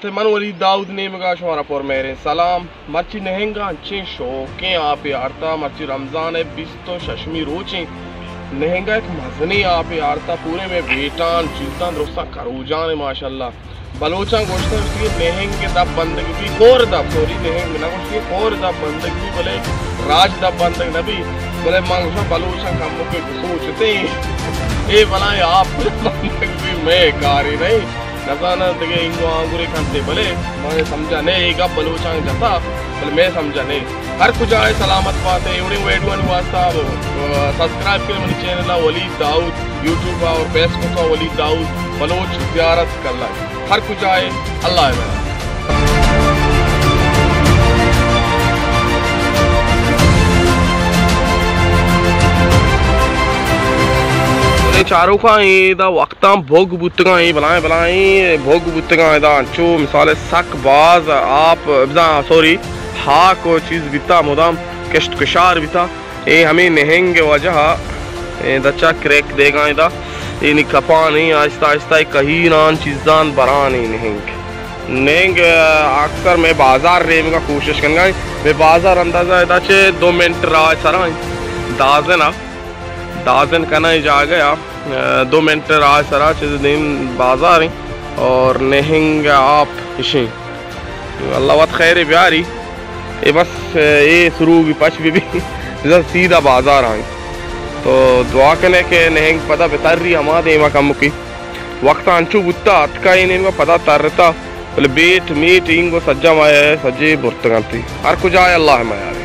تے من ولید داؤد نیمگا شمارا پر مہریں سلام۔ مرچی نہنگا انچیں شوکیں آپے آرتا، مرچی رمضان ءِ بیست و ششمی روچیں۔ نہنگا یک مزنیں آپے آرتا، پورے مئے بیٹان، چیزاں درستاں کروجان ماشاءاللہ۔ بلوچاں گوشتہ گوشتی نہنگ دپ بندگ بی، خور دپ، سوری، نہنگ نہ گوشتی، خور دپ بندگ بی، بلے راج دپ بندگ نہ بی۔ بلے من گوشاں بلوچاں کمکے سوچتے، اے بلائیں آپ بندگ بی مئے کارے نہیں۔ نزاناں دگہ اینگو آنگرے کنتے، بلے مئے سمجھا نے اے گپ بلوچاں جتا، بلے مئے سمجھا نے۔ ہر کجا اے سلامت بات اے، ایوڑیں ویڈیوانی واسطہ، آ، سبسکرائب کرے منی چینل ءَ ولید داؤد، یوٹیوب ءَ اور فیس بک ءَ ولید داؤد بلوچ زیارت کلگ۔ ہر کجا اے، اللہ ءِ امان۔ اے چاروکاں اے دا وقتاں بھوگ بوتگاں، اے بلائیں بلائیں بھوگ بوتگاں، ادا انچو مثال سک باز آپ، بزاں سوری، ہاک و چیز بیتا، مدام کشت کشار بیتا۔ اے ہمیں نہنگ وجہ ءَ، اے دچا کریک دیگاں ادا، اے نی کپان اے آہستہ آہستہ اے کہینان چیزان بران اے نہنگ۔ نہنگ، آ، اکثر مئے بازار نیمگا کوشش کنگا اے۔ مئے بازار اندازہ ادا چہ دو منٹ راہ سرا اے۔ دازن ءَ، دازن کنا اے جاگہ ءَ، آ، دو منٹ راہ سرا چہ دیم بازار اے اور نہنگ آپ اشیں۔ اللہ وت خیر بیاری۔ اے بس، اے سروگی پچ بی بی۔ بزاں سیدھا بازار آں۔ تو دعا کنے کہ نہنگ پدا بتری ہما دیما کمکی۔ وقت انچو بوتا، اتکا اے نیمگا پدا ترتا۔ بلے بیٹ، میٹ، اینگو سجا ما سجے برتگانتی۔ ہر کجا اے اللہ ما یار۔